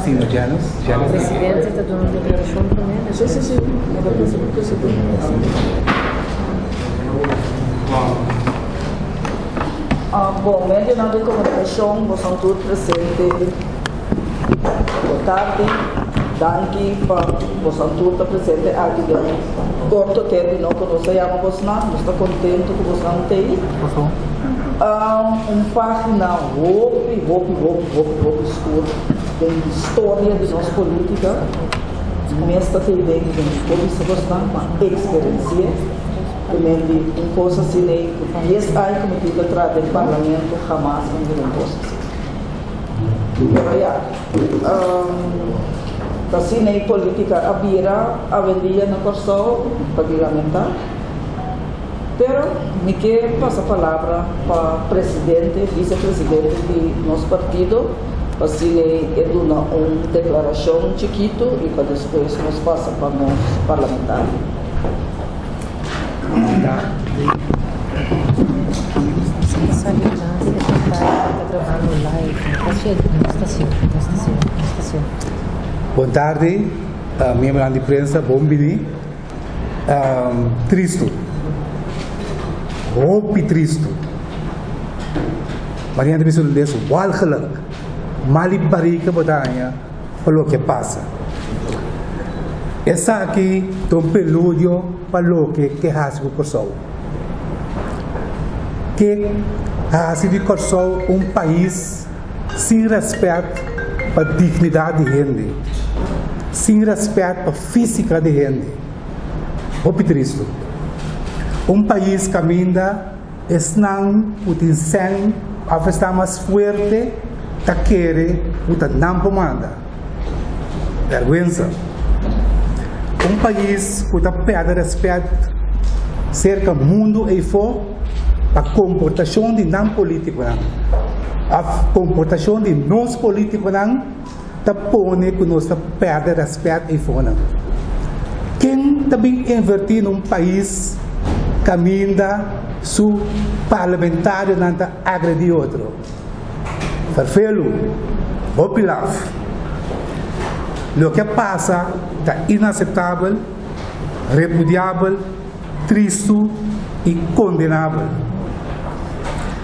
Asina, Janice. Janice. Presidente ta duna un declaracion prome Sí, sí, sí. Bon, medionan di komunikashon, boso tur presente. Bon tardi. Danki pa boso tur ta presente aki den korto término ku nos a yama bosnan. Nos ta kontentu ku bosnan ta ei. Un página hopi, hopi, hopi, hopi, hopi skur den historia di nos polítika. Mes ta tei den den hopi bosnan pa eksperensi'é. Primer di un kos asina ei ku dies aña ku mi tin ta traha den parlamento hamas mi mira un kos asina. Pero ya, ta asina ei polítika a bira awendia na Kòrsou, ta di lamentá. Pero mi ke pasa palabra pa presidente, vicepresidente di nos partido pa asina e duna un deklarashon chikitu i pa despues nos pasa pa nos parlamentario. Bon tardi, miembronan di prensa, bon bini. Tristu, hopi tristu. Maria ta bisa hulandes, walgelijk, mal i barika bo ta haña pa loke a pasa. Esaki ta un preludio pa loke ke hasi ku Kòrsou. Ke hasi di Kòrsou un pais sin rèspèt pa dignidat di hende, sin rèspèt pa físika di hende. Hopi tristu. Un pais kaminda esnan ku tin sèn òf esnan mas fuerte ta kere ku ta nan por manda. Bèrgwensa. Un pais ku ta pèrdè rèspèt serka mundu eifó pa komportashon di nan polítikonan òf komportashon di nos polítikonan ta pone ku nos ta pèrdè rèspèt eifonan. Ken ta bin invertí na un pais kaminda su parlamentarionan ta agredí otro? Ferfelu, hopi laf. Loke a pasa ta inaseptabel, repudiabel, tristu i kondenabel.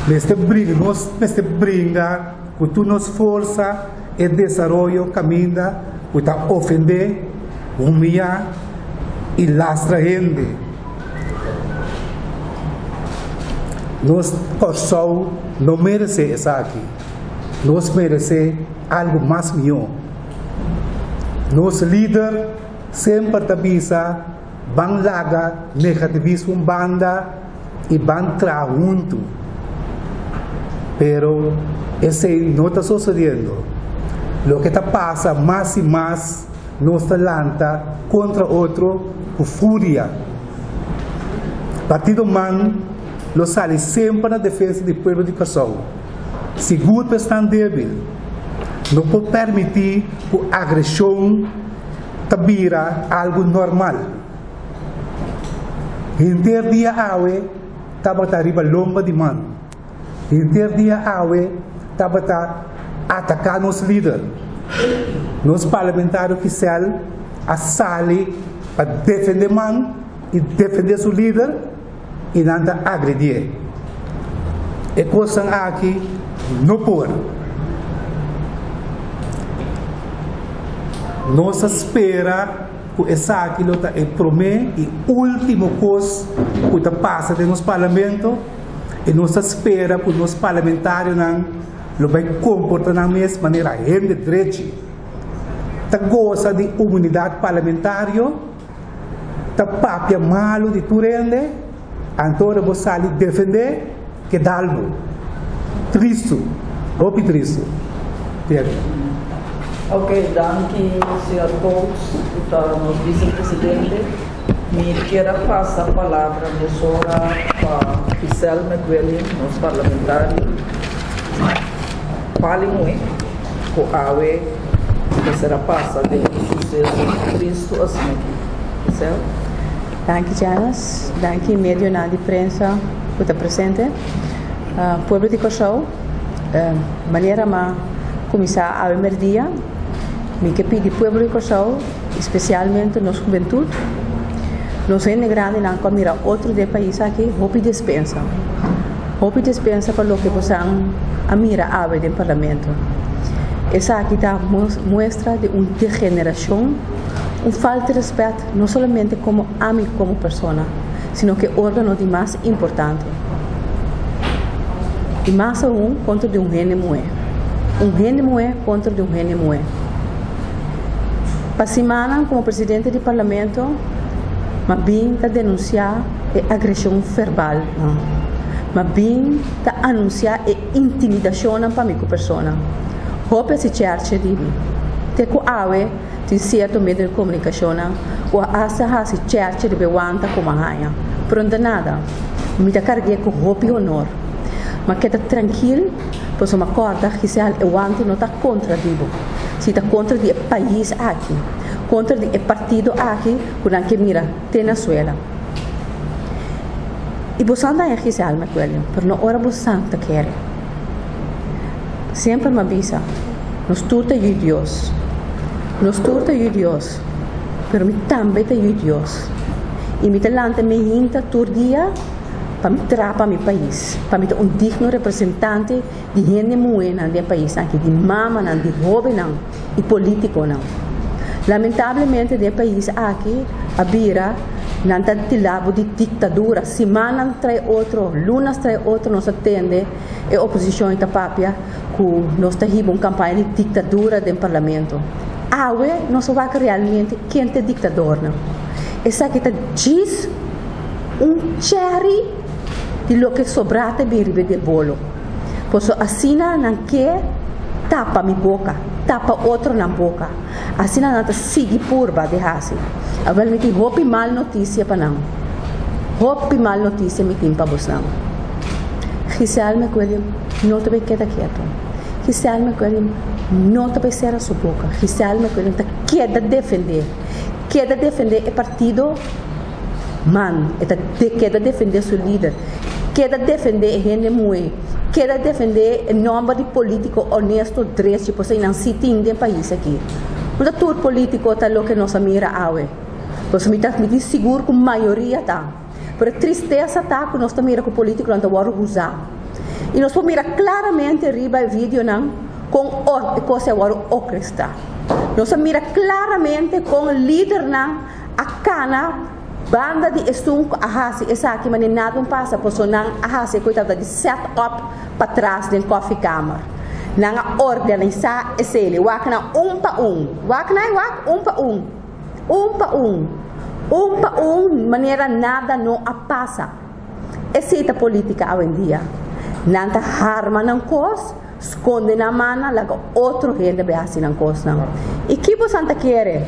Mester bringa, nos mester bringa ku tur nos forsa e desaroyo kaminda ku ta ofendé, humiyá i lastra hende. Nos Kòrsou no meresé esaki. Nos meresé algu mas mihó. Nos lider semper ta bisa ban laga negativismo un banda i ban traha huntu. Pero esei no ta sosodiendo. Loke ta pasa mas i mas nos ta lanta kontra otro ku furia. Partido man lo sali semper na defensa di pueblo di Kòrsou. Sigur pa esnan débil. No por permití ku agreshon ta bira algu normal. Henter dia awe tabata riba lomba di man. Henter dia awe tabata ataká nos lider. Nos parlamentario Giselle a sali pa defendé man i defendé su lider i nan ta agredié. E kosnan aki no por. Nos a spera ku esaki lo ta e promé i último kos ku ta pasa den nos parlamento i nos ta spera ku nos parlamentarionan lo bai komporta nan mes manera hende drechi, ta gosa di umunidat parlamentario, ta papia malu di tur hende, anto ora bo sali defendé ke dal bo. Tristu, hopi tristu. Piet. Ok, danki señor Coates ku ta nos vicepresidente. Mi kier a pasa palabra mesora pa Giselle McWilliam, nos parlamentario. Pali muhé ku awe mester a pasa den un suseso tristu asina aki. Giselle. Danki Janice, danki medionan di prensa ku ta presente. Pueblo di Kòrsou, manera m'a kuminsá awe merdia. Mi ke pidi pueblo di Kòrsou, spesialmente nos hubentut, nos hende grandinan ku a mira otro den e pais aki, hopi despensa. Hopi despensa pa loke bosan a mira awe den parlamento. Esaki ta muestra di un degenerashon, un falta di rèspèt no solamente komo ami komo persona, sino ku e órgano di mas importante. I mas aun kontra di un hende muhé. Un hende muhé kontra di un hende muhé. Pa simannan komo presidente di parlamento m'a bin ta denunsiá e agreshon verbalnan. M'a bin ta anunsiá e intimidashonnan pa mi ku persona. Hopi a si chèrche di mi. Te ku awe tin sierto medio di komunikashonnan ku a asta hasi chèrche riba e wanta ku m'a haña. Pero no ta nada. Mi ta karg'é ku hopi honor. M'a keda trankil pasobra m'a kòrda Giselle e wanta no ta kontra di bo, si ta kontra di e pais aki, kontra di e partido aki ku nan ke mira te na suela. I bosan ta haña Giselle McWilliam, pero no ora bosan ta kere. Semper m'a bisa, nos tur ta yu Dios. Nos tur ta yu Dios, pero mi tambe ta yu Dios. I mi ta lanta mi hinta tur dia pa mi traha pa mi pais, pa mi ta un digno representante di hende muhénan den pais aki, di mamanan, di hóbennan i polítikonan. Lamentablemente den e pais aki a bira nan ta tilá bo di diktadura. Simannan trae otro, lunas trae otro nos a tende e oposishon ta papia ku nos ta hiba un kampaña di diktadura den parlamento. Awe nos a wak realmente ken ta e diktadornan. Esaki ta djis un chèri di loke sobrá ta bin riba di e bolo. Pasobra asina nan ke tapa mi boka, tapa otronan boka. Asina nan ta sigui purba di hasi. Awel mi tin hopi mal notisia pa nan. Hopi mal notisia mi tin pa bosnan. Giselle McWilliam no ta bay keda keto. Giselle McWilliam no ta bay sera su boka. Giselle McWilliam ta keda defende. Keda defende e partido man. E ta keda defende su lider. Keda defende e hende muhe. Keda defende e nomber di politico honesto, drechi, pasobra nan si tin den pais aki. No ta tur politico ta loke nos a mira awe. Pasobra mi ta mi tin sigur cu mayoria ta. Pero e tristesa ta cu nos ta mira cu politiconan ta wordo usa. Y nos por mira claramente riba e videonan con e cos a wordo orkesta. Nos a mira claramente con lidernan a cana banda di esun cu a haci esaki mane nada un pasa paso nan a haci e cu e tabata di set up patras den koffiekamer. Nan a organisa eseli. Wak nan un pa un. Wak nan wak un pa un. Un pa un. Un pa un manera nada no a pasa. Esey ta politica awendia. Nan ta harma nan cos, sconde nan mannan laga otro hende bay haci nan cosnan. Y ki bosan ta kere?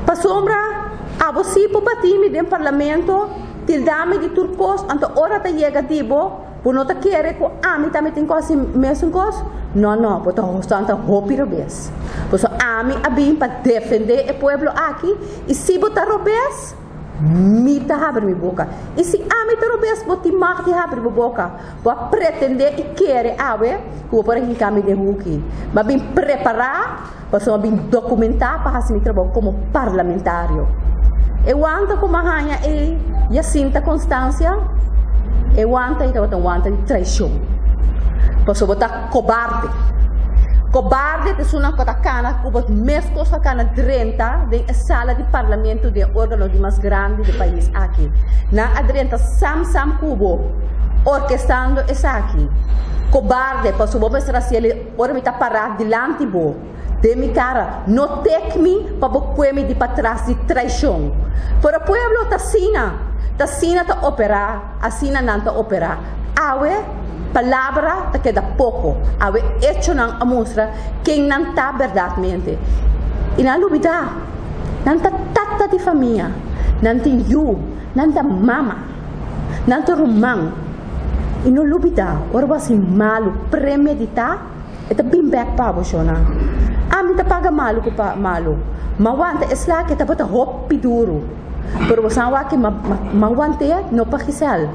Pasobra abo si por bati mi den parlamento, tilda mi di tur cos, anto ora ta yega di bo, bo no ta kere cu ami tambe tin cu haci mesun cos? No, no, bo ta bosan ta hopi robes. Pasobra ami a bin pa defende e pueblo aki y si bo ta robes, Mi ta habri mi boka. I si ami ta robes, bo tin mag di habri bo boka. Bo a pretendé i kere awe ku bo por a hinka mi den huki. Mi a bin prepará, pasobra mi a bin dokumentá pa hasi mi trabou komo parlamentario. E wanta ku mi a haña ei, Jacinta Constancia, e wanta ei tabata un wanta di traishon. Pasobra bo ta kobarde. Kobarde ta esunnan ku ta kana ku bo meskos ku a kana drenta den e sala di parlamento den e organo di mas grandi di pais aki. Nan a drenta sam sam ku bo orkestando esaki. Kobarde pasobra bo mester hasi el ora mi ta pará dilanti bo den mi kara. No tek mi pa bo kue mi di patras di traishon. Pero pueblo ta asina, ta asina ta operá, asina nan ta operá. Awe palabra ta keda poko, awe echonan a mustra ken nan ta bèrdatmente. I nan a lubidá, nan ta tata di famia, nan tin yu, nan ta mama, nan ta ruman. I no lubidá, ora bo hasi malu premeditá, e ta bin bèk pa bo, shona. Ami ta paga malu ku malu, ma wanta e sla ke tabata hopi duru. Pero bo sa wak ke ma want'é no pa Gisèl.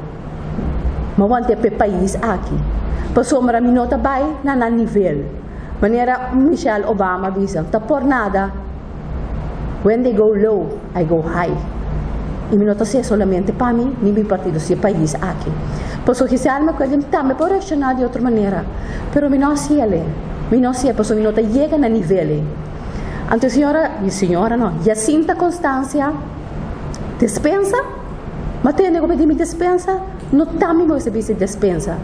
Ma wante p'e pais aki. Pasobra mi no ta bai na nan nivel. Manera Michelle Obama a bisa, Ta por nada, when they go low, I go high. I mi no ta hasié solamente pa mi ni mi partido, si e pais aki. Pasobra Giselle McWilliam tambe por reakshoná di otro manera, pero mi no hasiel. Mi no hasié pasobra mi no ta yega na nivel ei. Anto señora, señora no, Jacinta Constancia, despensa? Ma tende ku pidi mi despensa? No ta mi mester bisa despensa.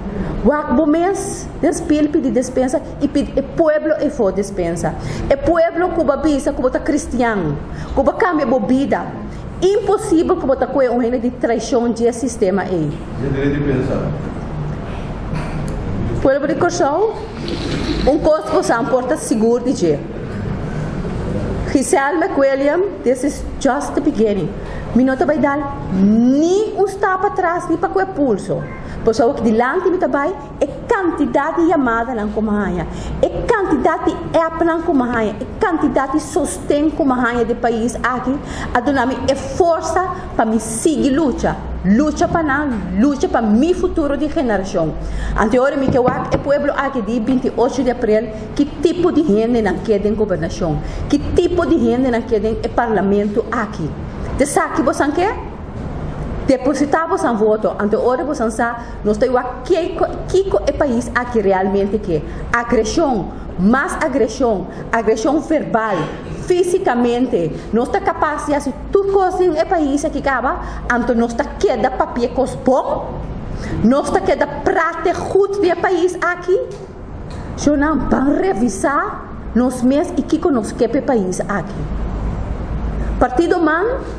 Wak bo mes den spil pidi despensa i pidi e pueblo efo despensa. E pueblo ku bo a bisa ku bo ta kristian, ku bo a kambia bo bida. Imposibel ku bo ta kohe un hende di traishon dje sistema ei. Pueblo di Kòrsou, un kos bo sa por ta sigur di dje. Giselle McWilliam, this is just the beginning. Mi no ta bai dal ni un stap atras ni pa ku e pulso. Pasobra awor dilanti mi ta bai e kantidat di yamadanan ku mi haña, e kantidat di appnan ku mi haña, e kantidat di sosten ku mi haña di e pais aki a duna mi e forsa pa mi sigui lucha, lucha pa nan, lucha pa mi futuro di generashon. Anto ora mi ke wak e pueblo aki di 28 di aprel ki tipo di hendenan ke den gobernashon, ki tipo di hendenan ke den e parlamento aki. T'esaki bosan ke? Depositá bosan voto, anto ora bosan sa nos ta wak kiko kiko e pais aki realmente ke. Agreshon, mas agreshon, agreshon verbal, físikamente, nos ta kapas di hasi tur kos den e pais aki kaba, anto nos ta keda papia kos bon? Nos ta keda prate gut di e pais aki? Shownan, ban revisá nos mes i kiko nos ke pa e pais aki. Partido man,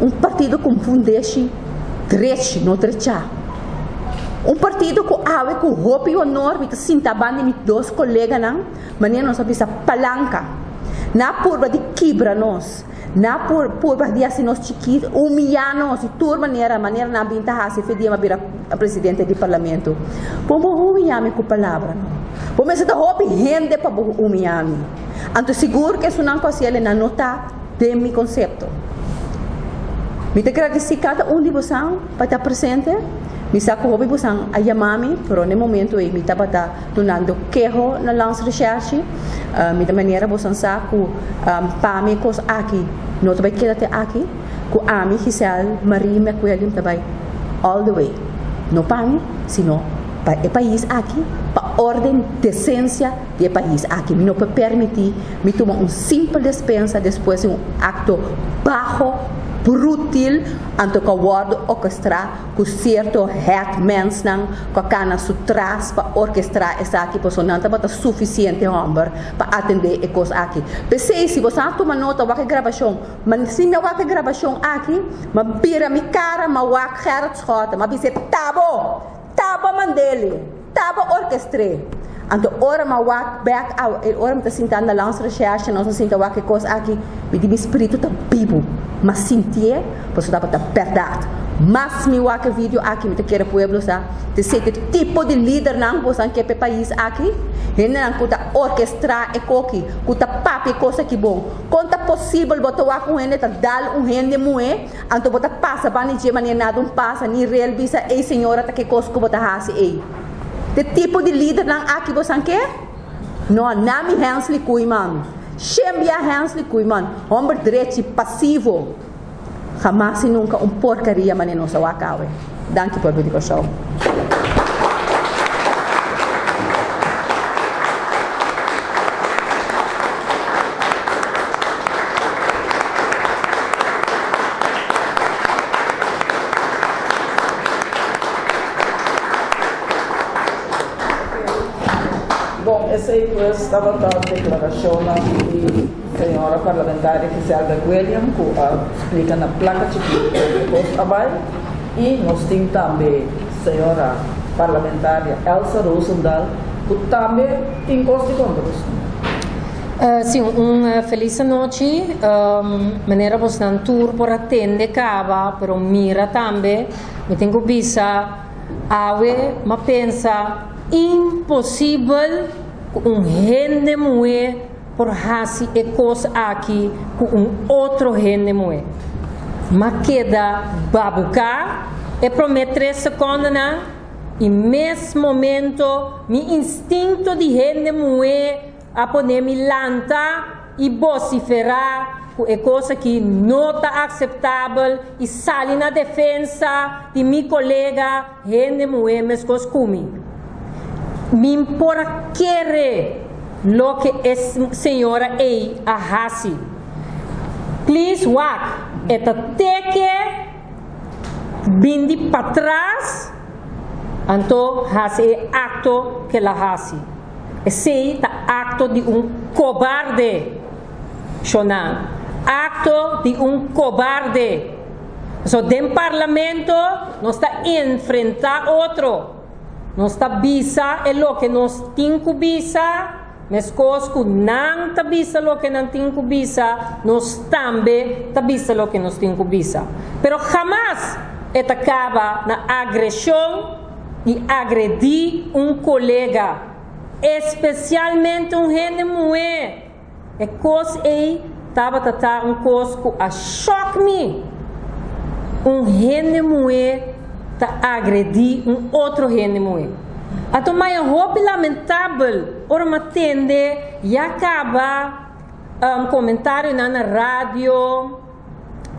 un partido ku un fundeshi drechi, no drechá. Un partido ku awe ku hopi honor mi ta sinta banda di mi dos koleganan, manera nos a bisa palanka. Nan a purba di kibra nos. Nan a purba di hasi nos chikit, humiyá nos di tur manera, manera nan a bin ta hasi fe dia mi a bira presidente di parlamento. Bo por humiyá mi ku palabra no. Bo mester ta hopi hende pa bo humiyá mi. Anto sigur ku esunnan ku hasi el nan no ta den mi konsepto. Mi ta gradisí kada un di bosan pa ta presente. Mi sa ku hopi bosan a yama mi, pero na e momento ei mi tabata dunando keho na Landsrecherche. Mi ta manera bosan sa ku pa mi e kos aki no ta bai keda te aki, ku ami Giselle Marie McWilliam ta bai all the way. No pa mi, sino pa e pais aki, pa orden, desensia di e pais aki. Mi no por permiti mi tuma un simpel despensa despues di un akto baho, brutil, anto ku a wòrdu orkestrá ku sierto het mensnan ku a kana su tras pa orkestrá esaki pasobra nan tabata sufisiente hòmber pa atendé e kos aki. P'esei si boso a tuma nota wak e grabashon, ma si mi a wak e grabashon aki, m'a bira mi kara m'a wak Gerrit Schotten, m'a bis'é, Tabo! Tabo mand'é! Tabo orkestr'é! Anto ora m'a wak bèk awe, e ora mi ta sinta na Landsrecherche, nos a sinta wak e kos aki, mi di mi spiritu ta bibu, m'a sintié pasobra tabata bèrdat. Mas mi wak e video aki, mi ta kere pueblo sa, t'esei t'e tipo di lidernan ku boso a ke p'e pais aki, hendenan ku ta orkestrá e koki, ku ta papia e kos aki bon. Kon ta posibel bo ta wak un hende ta dal un hende muhé, anto bo ta pasa banda di dje manera nada un pasa, ni rel bisa, ey señora ta ke kos ku bo ta hasi ey. Te tipo di lidernan aki bo san ke? No, nami Hensley Koeiman. Shembia Hensley Koeiman, homber drechi, pasivo. Hamas y nunca un porcaria manera nos a wak awe. Danki pueblo di Kòrsou. Bon, esei pues tabata declaracionnan di señora parlamentaria Giselda Gwilliam cu a splica na placa chikito con e cos a bay. Y nos tin tambe señora parlamentaria Elsa Rozendal cu tambe tin cos di conta nos. Si, un feliz anochi. Manera bosnan tur por a tende caba, pero mira tambe, mi tin cu bisa awe m'a pensa imposibel cu un hende muhe por haci e cos aki cu un otro hende muhe. M'a keda babuca e prome tres secondenan. I mes momento mi instinto di hende muhé a pone mi lanta i bosiferá ku e kos aki no ta akseptabel i sali na defensa di mi kolega hende muhé meskos ku mi. Mi por a kere loke e señora ei a hasi. Please wak, e ta teke bindi patras anto hasi e akto ku el a hasi. Esei ta akto di un kobarde, shonnan. Akto di un kobarde. Pasobra den parlamento nos ta enfrentá otro. Nos ta bisa e loke nos tin ku bisa, meskos ku nan ta bisa loke nan tin ku bisa, nos tambe ta bisa loke nos tin ku bisa. Pero hamas e ta kaba na agreshon i agredí un kolega, espesialmente un hende muhé. E kos ei tabata ta un kos ku a shòk mi! Un hende muhé ta agredí un otro hende muhé. A tuma e hopi lamentabel ora mi a tende ya kaba komentarionan na radio,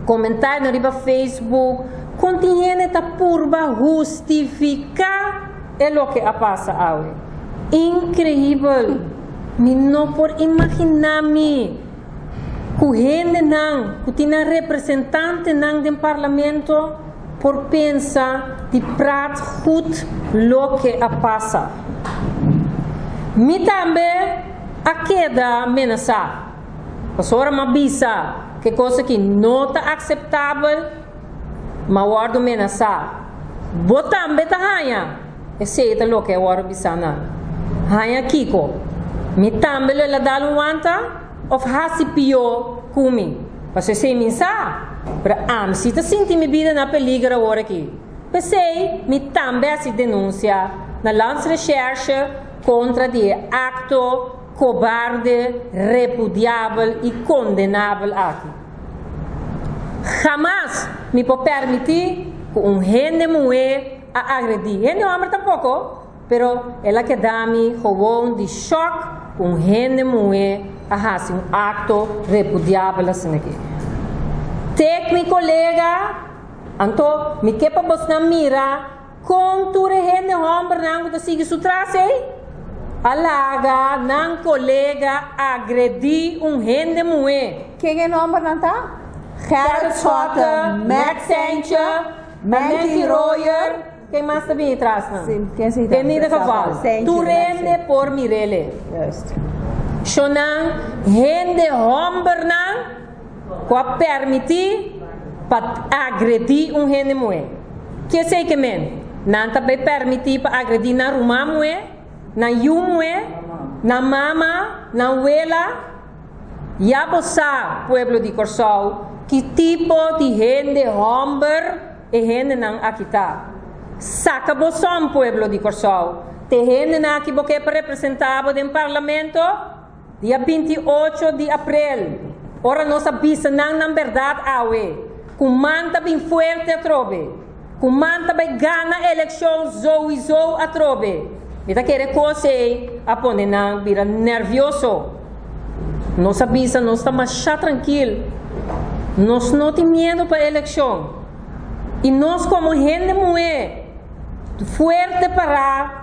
komentarionan riba Facebook, kon tin hende ta purba hustifiká e loke a pasa awe. Inkreibel! Mi no por imaginá mi ku hendenan ku tin nan representantenan den parlamento por pensa di praat goed loke a pasa. Mi tambe a keda menasá. Pasobra m'a bisa ku e kos aki no ta akseptabel, m'a wòrdu menasá. Bo tambe ta haña! Esei ta loke a wòrdu bisá nan. Haña kiko? Mi tambe lo el a dal un wanta òf hasi pió ku mi? Pasobra esei mi sa. Pero ami si ta sinti mi bida na peliger awor aki. P'esei mi tambe hasi denunsia na Landsrecherche kontra di e akto Kobarde, repudiabel i kondenabel aki. Hamas mi por permití ku un hende muhé a agredí, hende hòmber tampoko, pero el a keda mi gewon di shòk ku un hende muhé a hasi un akto repudiabel asin'aki. Tek mi kolega, anto mi ke pa bosnan mira Kon tur e hende hòmbernan ku ta sigui su tras ei a laga nan kolega agredí un hende muhé? Ken e nòmbernan ta? Gerrit Schotte, Max Sentje, Nancy Royer, ken mas ta bini tras nan? En ieder geval, tur hende por mir'é. Shonnan, hende hòmbernan. Ku a permití pa agredí un hende muhé. Ke esei ke men? Nan ta bai permití pa agredí nan ruman muhé, nan yu muhé, nan mama, nan wela? Ya bo sa, pueblo di Kòrsou, ki tipo di hende hòmber e hendenan aki ta. Saka bo sòm, pueblo di Kòrsou. Te hendenan aki bo ke pa representá bo den parlamento? Dia 28 di aprel, ora nos a bisa nan nan bèrdat awe, ku man ta bin fuerte atrobe, ku man ta bai gana elekshon zowizo atrobe. Mi ta kere kos ei a pone nan bira nèrvioso. Nos a bisa nos ta masha trankil, nos no tin miedu pa elekshon. I nos komo hende muhé fuerte pará,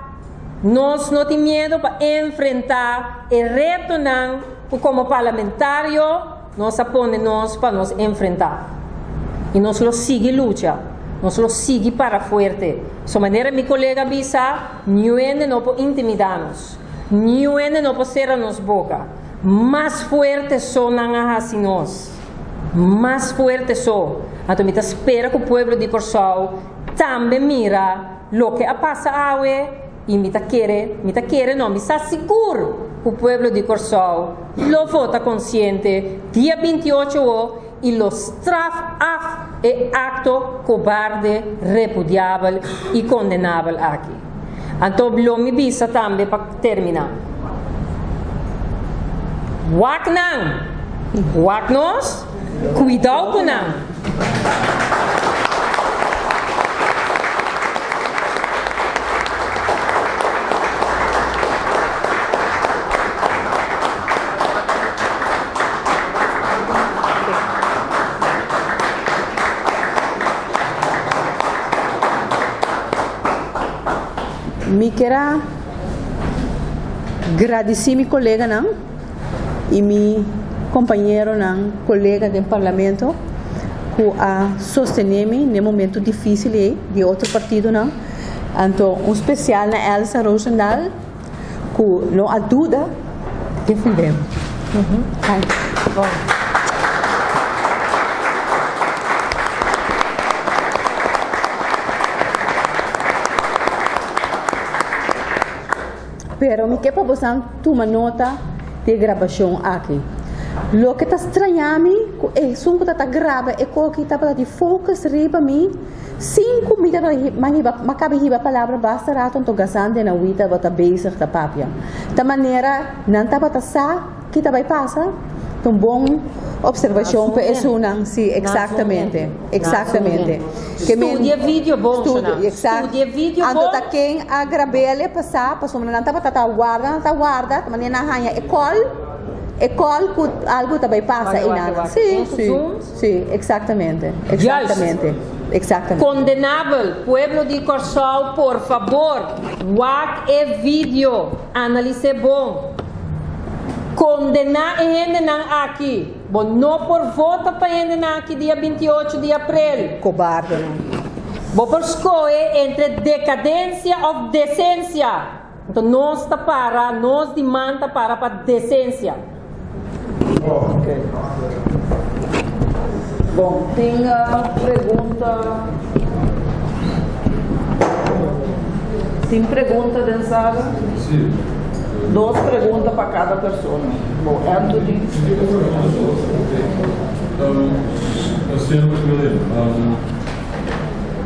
Nos no tin miedo pa enfrentá e retonan ku komo parlamentario nos a pone nos pa nos enfrentá. I nos lo sigui lucha, nos lo sigui para fuerte. So manera mi kolega a bisa, niun hende no por intimidá nos, niun hende no por sera nos boka. Mas fuerte so nan a hasi nos, mas fuerte so. Anto mi ta spera ku pueblo di Kòrsou tambe mira. Loke a pasa awe i mi ta kere, mi ta kere no, mi sa sigur ku pueblo di Kòrsou lo vota konsiente dia 28 o i lo straf af e akto kobarde, repudiabel i kondenabel aki. Anto lo mi bisa tambe pa terminá. Wak nan! Wak nos! Kuidou ku nan! Mi kier a gradisí mi koleganan i mi kompañeronan kolega den parlamento ku a sostené mi den e momento difísil ei di otro partidonan. Anto un spesial na Elsa Rozendal ku no a duda defendé mi. Pero mi ke pa bosan tuma nota di e grabashon aki. Loke ta straña mi ku esun ku ta ta graba e koki tabata di focus riba mi sin ku mi tabata hiba ma kabi hiba palabra basta rato anto Gazan den Awi tabata bezig ta papia. Ta manera nan tabata sa ki ta bai pasa. Ta un bon observashon pa esunnan. Si, exactamente. Exactamente. Studia video bon, Shona. Studia video bon. Anto ta ken a grab'el e pasá, pasobra nan tabata ta warda, nan ta warda, ta manera nan haña e call, e call ku algu ta bai pasa einan. Si, si, si, exactamente, exactamente, exactamente. Kondenabel, pueblo di Kòrsou, por fabor, wak e video, analis'é bon. Kondená e hendenan aki. Bo no por vota pa hendenan aki dia 28 di aprel. Kobardenan. Bo por skohe entre dekadensia òf desensia. Anto nos ta para, nos di man ta para pa desensia. Ok. Bon, tin pregunta? Tin pregunta den sala? Sí. Dos pregunta pa kada persona. Bo, Anthony. Señor William,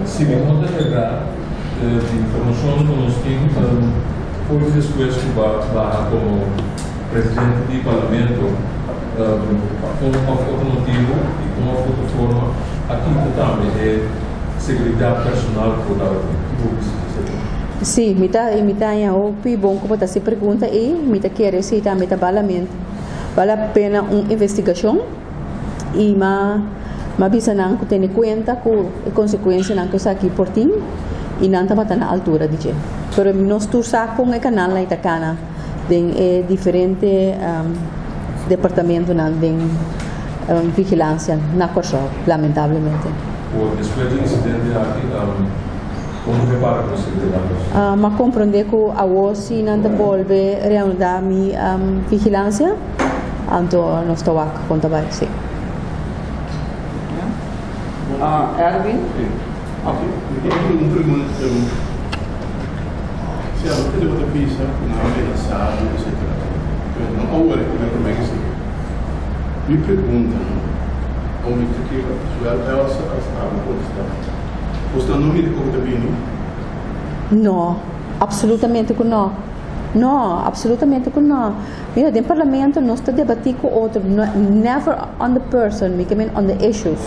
si mi no ta errá, di informashon ku nos tin, hopi despues ku bo a baha komo presidente di parlamento, pa un òf otro motibu i un òf otro forma a kita tambe e seguridat personal ku bo tabatin. Kiko bo bisa di esei? Sí, mi ta mi ta haña hopi bon ku bo ta hasi pregunta ei. Mi ta kere si tambe ta balamente bal la pena un investigashon i ma ma bisa nan ku tene kuenta ku e konsekuensianan ku esaki por tin i nan tabata na altura di dje. Pero nos tur sa kon e kanalnan ei ta kana den e diferente departamentonan den vigilansia na Kòrsou, lamentablemente. Por despues di insidente aki, kon bo prepara ku seguridat personal? Mi a komprondé ku awor si nan ta bolbe reanudá mi vigilansia, anto nos ta wak kon ta bai, sí. Erwin? Mi tin un pregunta. Si abo ta debata bisa ku nan a menasá bo etcetera, pero no awor e primer promé ke sigui. Mi pregunta no, o mi ta kere zowel Elsa as abo kontestá, Bosnan no mira kiko ta bini? No, absolutamente ku no. No, absolutamente ku no. Mira, den parlamento nos ta debatí ku otro, never on the person, mi ke men on the issues.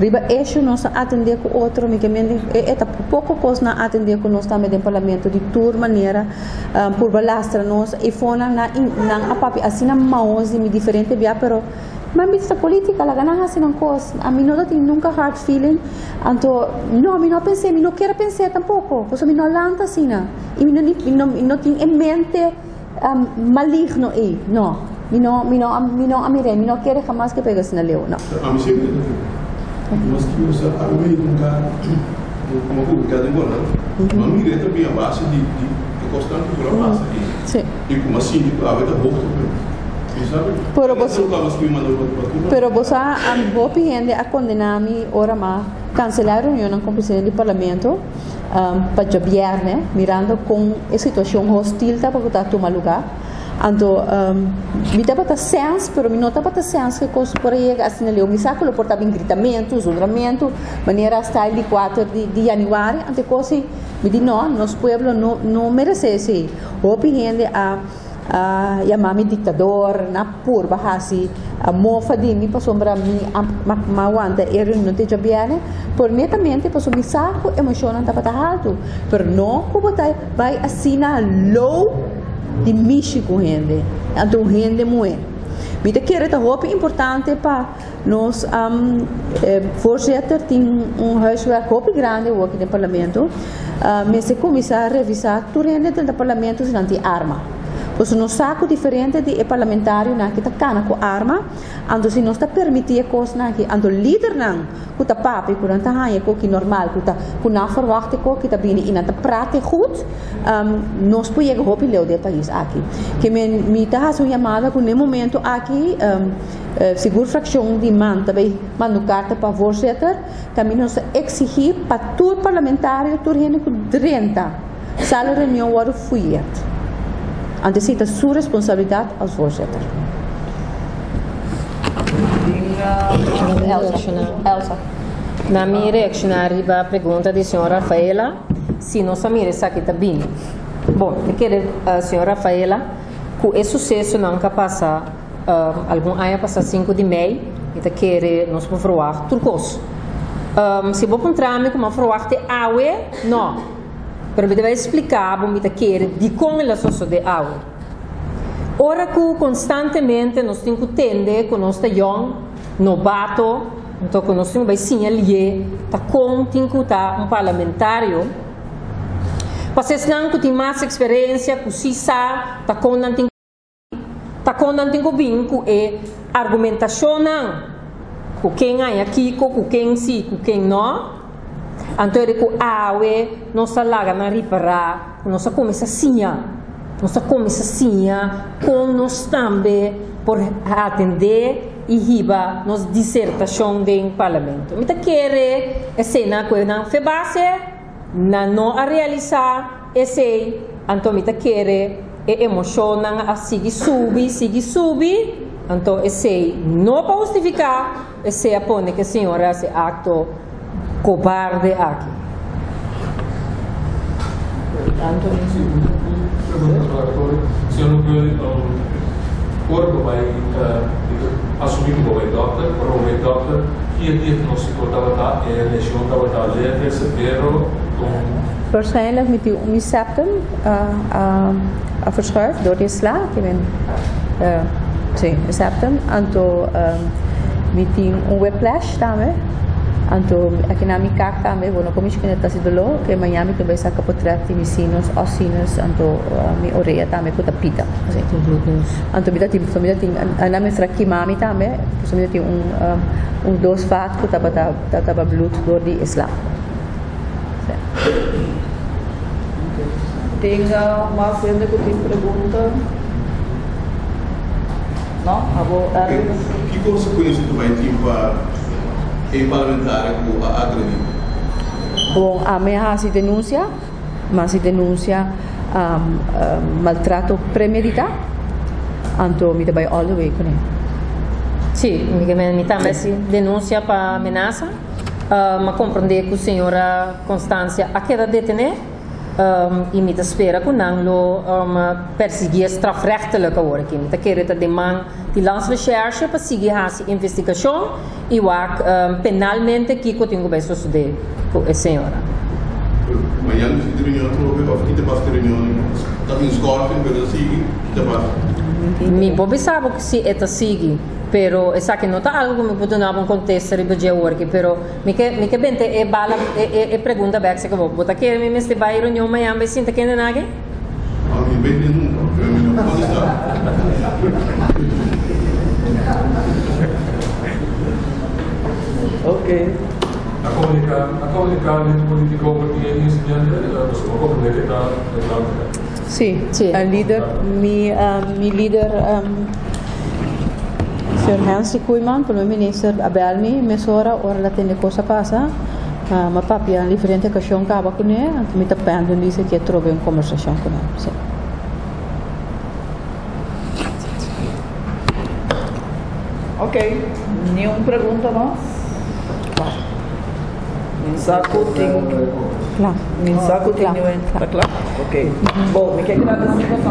Riba issue nos ta atendé ku otro, mi ke men e ta poko kos nan atendé ku nos tambe den parlamento di tur manera purba lastra nos i fonan nan nan a papia asina maos di mi diferente bia pero mi a bisa ta politica laga nan hasi nan kos ami no ta tin nunka hard feeling anto no mi no a pens'é mi no kier a pens'é tampoko pasobra mi no a lanta asina i mi no mi no tin e mente Maligno ei, no. Mi no, mi no, mi no a mir'é, mi no kere hamas ke pega asina leu, no. Ami siempre ta di, Nos ki usa algo di un ka como publica den Corant, no mir'é ta bin a base di di e cosnan cu por a pasa ei. Sí. Y como a sinti cu awe ta hoogtepunt. Mi sabi, Pero e bos, ta loke mi manda pa pa Cuba. pero bos a, hopi hende a condena mi ora m'a cancela e reunionnan con presidente di parlamento. Pa djabièrnè, mirando kon e situashon hostil tabata tuma lugá. Anto mi tabata sèns, pero mi no tabata sèns ku e kos por a yega asina leu. Mi sa ku lo por tabatin gritamentu, zundramentu, manera style di kuater di yanüari. Anto e kos ei, mi di no, nos pueblo no no meresé esei. Hopi hende a. A yama mi diktador, na purba hasi mofa di mi pasobra mi a ma wanta e reunion te djabièrnè, por netamente pasobra mi sa ku emoshonnan tabata haltu, pero no ku bo ta bai asina low di mishi ku hende, anto un hende muhé. Mi ta kere ta hopi importante pa nos voorzitter tin un huiswerk hopi grandi awor aki den parlamento. Mester cuminsa revisa tur hende den parlamento si nan tin arma. Pasobra nos sa cu diferente di e parlamentarionan aki ta cana cu arma, anto si nos ta permiti e cosnan aki, anto lidernan ku ta papia ku nan ta haña e koki normal ku ta ku nan ferwagt e koki ta bini i nan ta prate goed nos por yega hopi leu den e pais aki. Ke men mi ta hasi un yamada ku na e momento aki sigur frakshon di man ta bay manda un karta pa voorzitter kaminda nos ta eksigi pa tur parlamentario tur hende ku drenta sala reunion wòrdu fuyeerd. Anto esei ta su responsabilidat as voorzitter. Elsa. Na mi reacciona riba pregunta di señor Rafaela si nos a mira esaki ta bini. Bon, mi kere señor Rafaela cu e sucesonan cu a pasa algun aña pasa sinku di mei, mi ta kere nos por verwacht tur cos. Si bo puntra mi cu mi a verwacht e awe, no. Pero mi ta bay explica bo mi ta kere dicon el a sosode awe. Ora ku konstantemente nos tin ku tende ku nos ta yòn, nobato, anto ku nos tin ku bai siña lié ta kon tin ku ta un parlamentario. Pasobra esnan ku tin mas eksperensia, ku si sa ta kon nan tin ta kon nan tin ku bin ku e argumentashonnan ku ken haña kiko, ku ken si, ku ken nò. Anto e di ku awe nos ta laga nan ripará ku nos a kuminsá siña. Nos a kuminsá siña kon nos tambe por atendé i hiba nos disertashon den Parlamento. Mi ta kere esei ku nan fe base, nan no a realisá esei, anto mi ta kere e emoshonnan a sigui subi, sigui subi, anto esei no pa hustifiká. Esei a pone ku e señor a hasi akto kobarde aki. Señor Gully, ora bo bai, mi ta asumí ku bo bai dòkter, ora bo bai dòkter, ki e diagnóstiko tabata? E leshon tabata leve, severo, kon? Waarschijnlijk mi tin un septum a verschuif door di e sla, ki men, si, e septum, anto. Mi tin un whiplash tambe, anto aki na mi kak tambe, bo no por miskina ta hasi doló, ke maña mi ta bai saka potret di mi sinus, os sinus, anto mi orea tambe ku ta pita. Anto mi ta tin, mi ta tin, nan mester a kima mi tambe, pasobra mi ta tin un un dos vat ku tabata tabata blut dor di e sla. Tin mas hende ku tin pregunta? No? Abo Erwin? Ki konsekuensia ta bai tin pa e parlamentario ku a agredí? Bon, ami a hasi denunsia, mi a hasi denunsia maltrato premeditá, anto mi ta bai all the way kuné. Sí, mi tambe a hasi denunsia pa menasa. Mi a komprondé ku señora Constancia a keda detené i mi ta spera ku nan lo persiguié strafrechtelijk awor aki. Mi ta kere ta den man di Landsrecherche pa sigui hasi investigashon i wak penalmente kiko tin ku bai sosodé ku e señora. Mañana nos tin reunion atrobe of ki ta pasa ku e reunion? Ta tin schorsing pero ta sigui? Ki ta pasa? Mi por bisa bo si e ta sigui. Pero esaki no ta algo ku mi por duna bo un kontesta riba dje aworki, pero mi ke mi ke bente e bala e e e pregunta bek si ku bo. Bo ta kere mi mester bai reunion mañan bai sinta kende nan aki? No, mi bende nunka, pero mi no por kontesta. Ok. A komunika a komunika lider politiko over di e insidente? Pasobra bo komprende ke ta belangrijk. Sí, e lider, mi mi lider señor Hensley Koeiman, primer minister, a bel mi mesora ora el a tende cos a pasa. Mi a papia diferente ocasion caba cune, anto mi ta pende un dice ke trobe un conversacion cune. Sí. Ok, niun pregunta mas? Mi sa ku tin Kla. Mi sa ku tin Kla. Ta kla? Ok. Bon, mi ke gradisí boso.